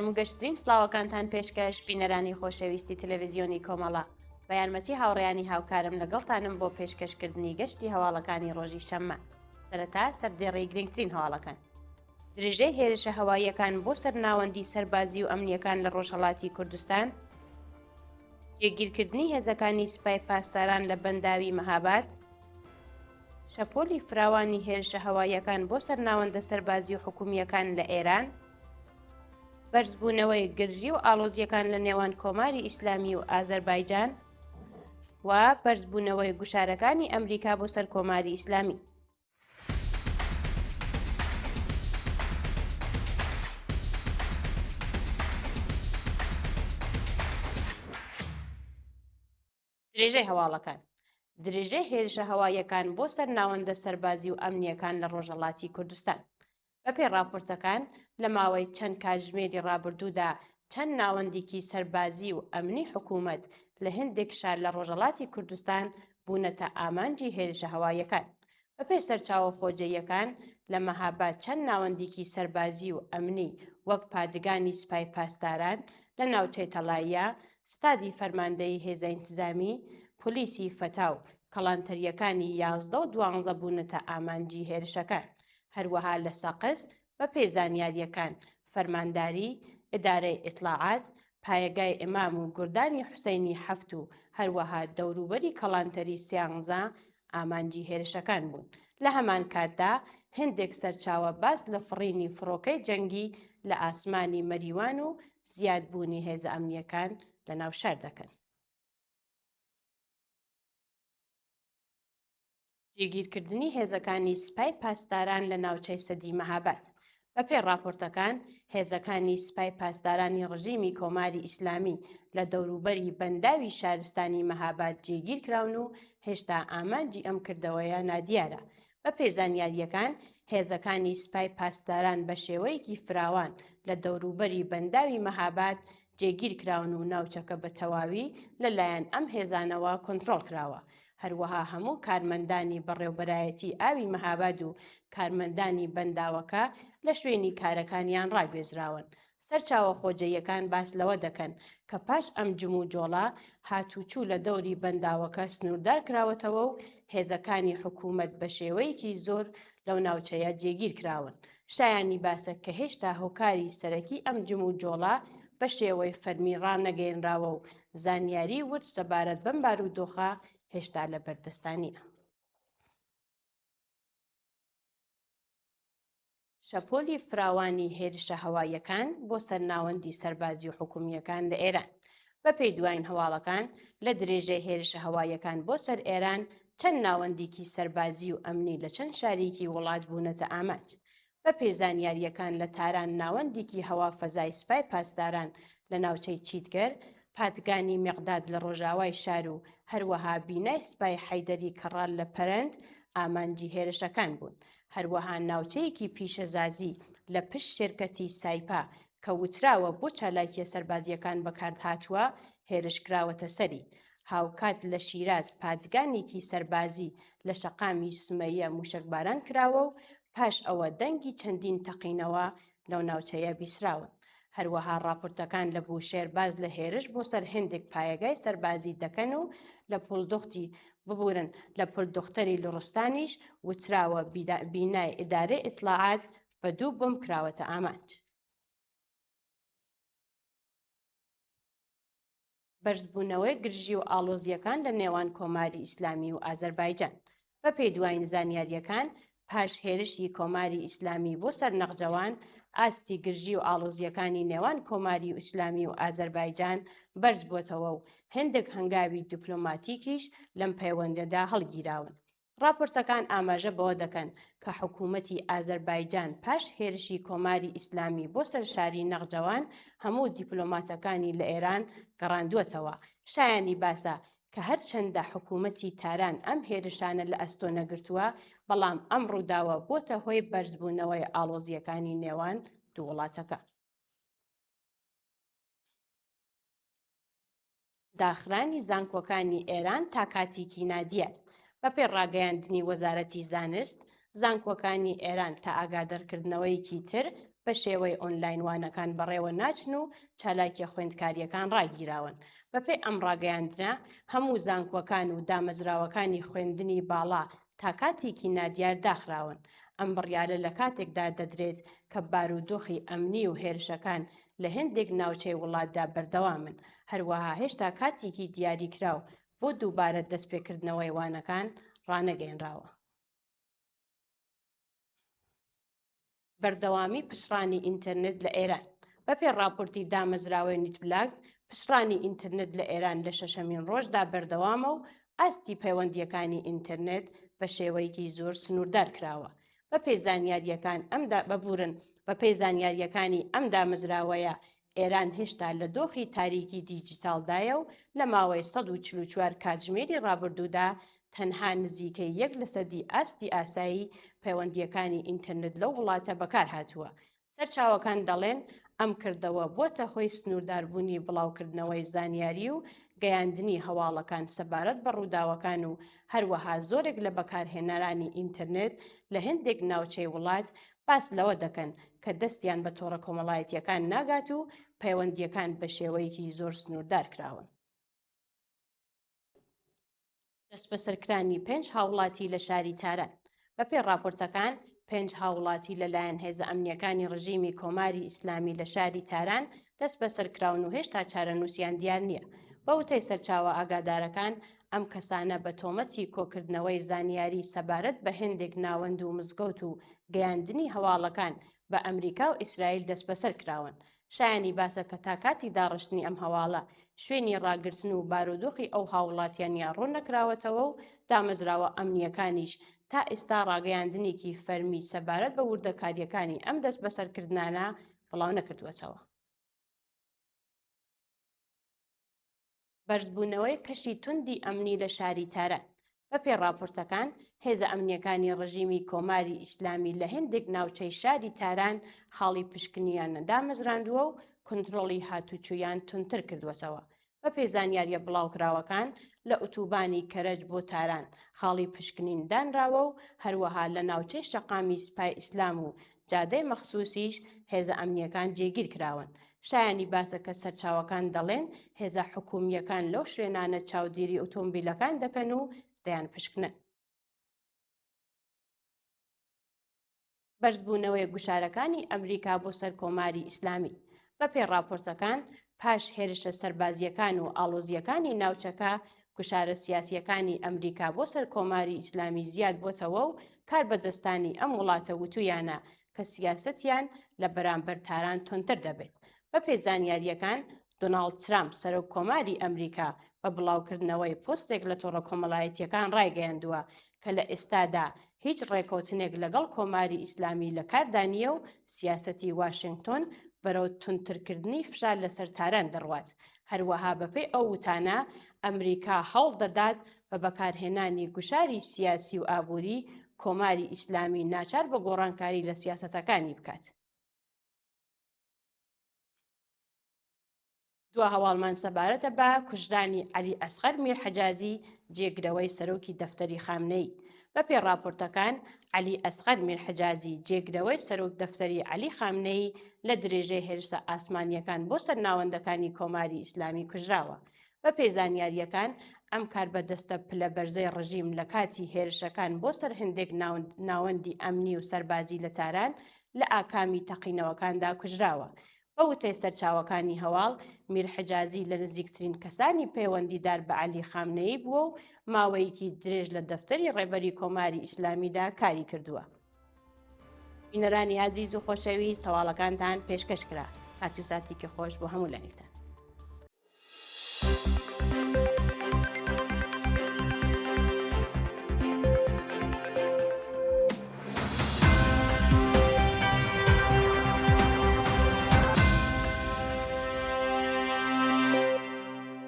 گەرم و گەشترین سڵاوەکانتان پێشکەش بینەرانی خۆشەویستی تەلەڤیزیۆنی کۆمەڵە. بە یارمەتی هاوڕێیانی هاوکارم لەگەڵتانم بۆ پێشکەشکردنی گەشتی هەواڵەکانی ڕۆژی شەممە. سەرەتا سەردێڕی گرنگترین هەواڵەکان. درێژەی هێرشە هەواییەکان بۆ سەر ناوەندی سەربازی و ئەمنییەکان لە ڕۆژهەڵاتی کوردستان، جێگیرکردنی هێزەکانی سپای پاسداران لە بەنداوی مەهاباد، شەپۆلی فراوانی هێرشە هەواییەکان بۆ سەر ناوەندە سەربازی و حکومییەکان لە ئێران، بەرزبوونەوەی گرژی و ئاڵۆزییەکان لە نێوان کۆماری ئیسلامی و ئازەربایجان و بەرزبوونەوەی گوشارەکانی ئەمریکا بۆ سەر کۆماری ئیسلامی. درێژەی هەواڵەکان درێژەی هێرشە هەواییەکان بۆ سەر ناوەندە سەربازی و ئەمنییەکان لە ڕۆژهەڵاتی کوردستان. بەپێی ڕاپۆرتەکان، لە ماوەی چەند کاتژمێری ڕابردوودا چەند ناوەندێکی سەربازی و ئەمنی حکوومەت لە هێندێک شار لە ڕۆژهەڵاتی کوردستان بوونەتە ئامانجی هێرشە هەواییەکان. بەپێی سەرچاوە خۆجێیەکان، لە مەهاباد چەند ناوەندێکی سەربازی و ئەمنی وەک پادگانی سپای پاسداران لە ناوچەی تەڵاییە، ستادی فەرماندەیی هێزە ئینتزامی، پۆلیسی فەتا و کەڵانتەرییەکانی 11 و دوانزە بوونەتە ئامانجی هێرشەکان. هەروەها لە سەقز، بەپێی زانیارییەکان، فەرمانداری، ئیدارەی ئیتڵاعات، پایەگای ئیمام و گوردانی حوسەینی حەفت و هەروەها دەوروبەری کەڵانتەری سیانزە ئامانجی هێرشەکان بوون. لە هەمان کاتدا هێندێک سەرچاوە باس لە فڕینی فڕۆکەی جەنگی لە ئاسمانی مەریوان و زیادبوونی هێزە ئەمنییەکان لە ناو شار دەکەن. جێگیرکردنی هێزەکانی سپای پاسداران لە ناوچەی سەدی مەهاباد. بەپێی ڕاپۆرتەکان، هێزەکانی سپای پاسدارانی ڕژیمی کۆماری ئیسلامی لە دەوروبەری بەنداوی شارستانی مەهاباد جێگیر کراون و هێشتا ئامانجی ئەم کردەوەیە نادیارە. بەپێی زانیارییەکان، هێزەکانی سپای پاسداران بە شێوەیەکی فراوان لە دەوروبەری بەنداوی مەهاباد جێگیر کراون و ناوچەکە بە تەواوی لە لایەن ئەم هێزانەوە کۆنترۆڵ کراوە. هەروەها هەموو کارمەندانی بەڕێوبەرایەتی ئاوی مەهاباد و کارمەندانی بەنداوەکە لە شوێنی کارەکانیان ڕاگوێزراون. سەرچاوە خۆجێیەکان باس لەوە دەکەن کە پاش ئەم جموجۆڵە، هاتوچوو لە دەوری بەنداوەکە سنووردار کراوەتەوە و هێزەکانی حکوومەت بە شێوەیەکی زۆر لەو ناوچەیە جێگیر کراون. شایانی باسە کە هێشتا هۆکاری سەرەکی ئەم جموجۆڵە بە شێوەی فەرمی ڕانەگەیەنراوە و زانیاری ورد سەبارەت بەم بارودۆخە هێشتا لە بەردەستا نییە. شەپۆلی فراوانی هێرشە هەواییەکان بۆ سەر ناوەندی سەربازی و حکومییەکان لە ئێران. بەپێی دواین هەواڵەکان، لە درێژەی هێرشە هەواییەکان بۆ سەر ئێران، چەند ناوەندیکی سەربازی و ئەمنی لە چەند شاریکی وڵات بوونەتە ئامانج. بەپێی زانیارییەکان لە تاران ناوەندیکی هەوا فەزای سپای پاسداران لە ناوچەی چیتگەر، پادگانی مێقداد لە ڕۆژاوای شار و هەروەها بینای سپای حەیدەری کەڕال لە پەرەند ئامانجی هێرشەکان بوون. هەروەها ناوچەیەکی پیشەزازی لە پشت شێرکەتی سایپا کە وتراوە بۆ چالاکییە سەربازییەکان بەکاردهاتووە، هێرشکراوەتە سەری. هاوکات لە شیراز پادگانێکی سەربازی لە شەقامی سومەیە مووشەکباران کراوە و پاش ئەوە دەنگی چەندین تەقینەوە لەو ناوچەیە بیسراون. هەروەها ڕاپۆرتەکان لە بوشێر باس لە هێرش بۆ سەر هێندێک پایەگای سەربازی دەکەن و لە پوڵدوختی ببورن لە پولدوختەری لوڕستانیش وتراوە بینای ئیدارەی ئیتڵاعات بە دوو بۆمب کراوەتە ئامانج. بەرزبوونەوەی گرژی و ئاڵۆزییەکان لە نێوان کۆماری ئیسلامی و ئازەربایجان. بەپێی دوایین زانیارییەکان، پاش هێرشی کۆماری ئیسلامی بۆ سەر نەخجەوان، ئاستی گرژی و ئاڵۆزییەکانی نێوان کۆماری ئیسلامی و ئازەربایجان بەرزبووەتەوە و هێندێک هەنگاوی دیپلۆماتیکیش لەم پەیوەندەدا هەڵگیراون. ڕاپۆرتەکان ئاماژە بەوە دەکەن کە حکوومەتی ئازەربایجان پاش هێرشی کۆماری ئیسلامی بۆ سەر شاری نەخجەوان هەموو دیپلۆماتەکانی لە ئێران گەڕاندووەتەوە. شایانی باسە کە هەرچەندە حکوومەتی تاران ئەم هێرشانە لە ئەستۆ نەگرتووە، بەڵام ئەم ڕووداوە بۆتە هۆی بەرزبوونەوەی ئاڵۆزییەکانی نێوان دوو وڵاتەکە. داخرانی زانکۆکانی ئێران تا کاتیکی نادیار. بەپێی ڕاگەیاندنی وەزارەتی زانست، زانکۆکانی ئێران تا ئاگادرکردنەوەیەکی تر. بە شێوەی ئۆنلاین وانەکان بەڕێوە ناچن و چالاکیە خوێندکارییەکان ڕاگیراون. بەپێی ئەم ڕاگەیاندنە، هەموو زانکۆکان و دامەزراوەکانی خوێندنی باڵا تا کاتێکی نادیار داخراون. ئەم بڕیارە لە کاتێکدا دەدرێت کە بارودۆخی ئەمنی و هێرشەکان لە هێندێک ناوچەی وڵاتدا بەردەوامن، هەروەها هێشتا کاتێکی دیاریکراو بۆ دووبارە دەستپێکردنەوەی وانەکان ڕانەگەیەنراوە. بەردەوامی پچڕانی ئینتەرنێت لە ئێران بەپێی ڕاپۆرتی دامەزراوەی نێتبلاگز، پچڕانی ئینتەرنێت لە ئێران لە شەشەمین ڕۆژدا بەردەوامە و ئاستی پەیوەندییەکانی ئینتەرنێت بە شێوەیەکی زۆر سنووردار کراوە. بەپێی زانیارییەکان ئەم دا ببورن بەپێی زانیارییەکانی ئەم دامەزراوەیە ئێران هێشتا لە دۆخی تاریکی دیجیتاڵدایە و لە ماوەی 144 کاتژمێری ڕابردوودا تەنها نزیکەی یەک لەسەدی ئاستی ئاسایی پەیوەندییەکانی ئینتەرنێت لەو وڵاتە بەکارهاتووە. سەرچاوەکان دەڵێن ئەم کردەوە بۆتە هۆی سنوورداربوونی بڵاوکردنەوەی زانیاری و گەیاندنی هەواڵەکان سەبارەت بە ڕووداوەکان و هەروەها زۆرێک لە بەکارهێنەرانی ئینتەرنێت لە هێندێک ناوچەی وڵات باس لەوە دەکەن کە دەستیان بە تۆڕە کۆمەڵایەتییەکان ناگات و پەیوەندییەکان بە شێوەیەکی زۆر سنووردار کراون. دەستبەسەرکرانی پێنج هاوڵاتی لە شاری تاران. بەپێی ڕاپۆرتەکان، پێنج هاوڵاتی لەلایەن هێزە ئەمنییەکانی ڕژیمی کۆماری ئیسلامی لە شاری تاران دەستبەسەر کراون و هێشتا چارەنووسیان دیار نییە. بە وتەی سەرچاوە ئاگادارەکان، ئەم کەسانە بە تۆمەتی کۆکردنەوەی زانیاری سەبارەت بە هێندێک ناوەند و مزگەوت و گەیاندنی هەواڵەکان بە ئەمریکا و ئیسرائیل دەستبەسەر کراون. شایانی باسە کە تا کاتی داڕشتنی ئەم هەواڵە، شوێنی ڕاگرتن و بارودۆخی ئەو هاووڵاتیانە ڕوون نەکراوەتەوە و دامەزراوە ئەمنییەکانیش تا ئێستا ڕاگەیاندنێکی فەرمی سەبارەت بە وردەکارییەکانی ئەم دەستبەسەرکردنانە بڵاو نەکردووەتەوە. بەرزبوونەوەی کەشی توندی ئەمنی لە شاری تاران. بەپێی ڕاپۆرتەکان، هێزە ئەمنییەکانی ڕژیمی کۆماری ئیسلامی لە هێندێک ناوچەی شاری تاران خاڵی پشکنیان دامەزراندووە و کونترۆڵی هاتوچوویان توندتر کردووەتەوە. بەپێی زانیارییە بڵاوکراوەکان، لە ئوتوبانی کەرەج بۆ تاران خاڵی پشکنین دانراوە و هەروەها لە ناوچەی شەقامی سپای ئیسلام و جادەی مەخسوسیش هێزە ئەمنییەکان جێگیر کراون. شایانی باسە کە سەرچاوەکان دەڵێن هێزە حکوومییەکان لەو شوێنانە چاودێری ئۆتۆمبیلەکان دەکەن و دەیانپشکنن. بەرزبوونەوەی گوشارەکانی ئەمریکا بۆ سەر کۆماری ئیسلامی. بەپێی ڕاپۆرتەکان، پاش هێرشە سەربازییەکان و ئاڵۆزییەکانی ناوچەکە، گوشارە سیاسییەکانی ئەمریکا بۆ سەر کۆماری ئیسلامی زیاد بۆتەوە و کاربەدەستانی ئەم وڵاتە وتوویانە کە سیاسەتیان لە بەرامبەر تاران توندتر دەبێت. بەپێی زانیارییەکان، دۆناڵد ترامپ، سەرۆک کۆماری ئەمریکا بە بڵاوکردنەوەی پۆستێک لە تۆڕە کۆمەڵایەتییەکان ڕایگەیاندووە کە لە ئێستادا هیچ ڕێکەوتنێک لەگەڵ کۆماری ئیسلامی لە کاردا نییە و سیاسەتی واشێنگتۆن بەرەو توندترکردنی فشار لەسەر تاران دەڕوات. هەروەها بەپێی ئەو وتانە، ئەمریکا هەوڵ دەدات بە بەکارهێنانی گوشاری سیاسی و ئابووری، کۆماری ئیسلامی ناچار بە گۆڕانکاری لە سیاسەتەکانی بکات. دوا هەواڵمان سەبارەتە بە کوژرانی عەلی ئەسغەر میرحەجازی جێگرەوەی سەرۆکی دەفتەری خامنەیی. بەپێی ڕاپۆرتەکان، عەلی ئەسغەر میرحەجازی جێگرەوەی سەرۆک دەفتەری عەلی خامنەیی لە درێژەی هێرشە ئاسمانییەکان بۆ سەر ناوەندەکانی کۆماری ئیسلامی کوژراوە. بەپێی زانیارییەکان، ئەم کاربەدەستە پلە بەرزەی ڕژیم لە کاتی هێرشەکان بۆ سەر هەندێک ناوەندی ئەمنی و سەربازی لە تاران لە ئاکامی تەقینەوەکاندا کوژراوە. بە وتەی سەرچاوەکانی هەواڵ، میر حجازی لە نزیکترین کەسانی پەیوەندیدار بە عەلی خامنەیی بووە و ماوەیەکی درێژ لە دەفتەری ڕێبەری کۆماری ئیسلامیدا کاری کردووە. بینەرانی ئازیز و خۆشەویست هەواڵەکانتان پێشکەش کرا. کات و ساتێکی خۆش بۆ هەموو لایەکتان.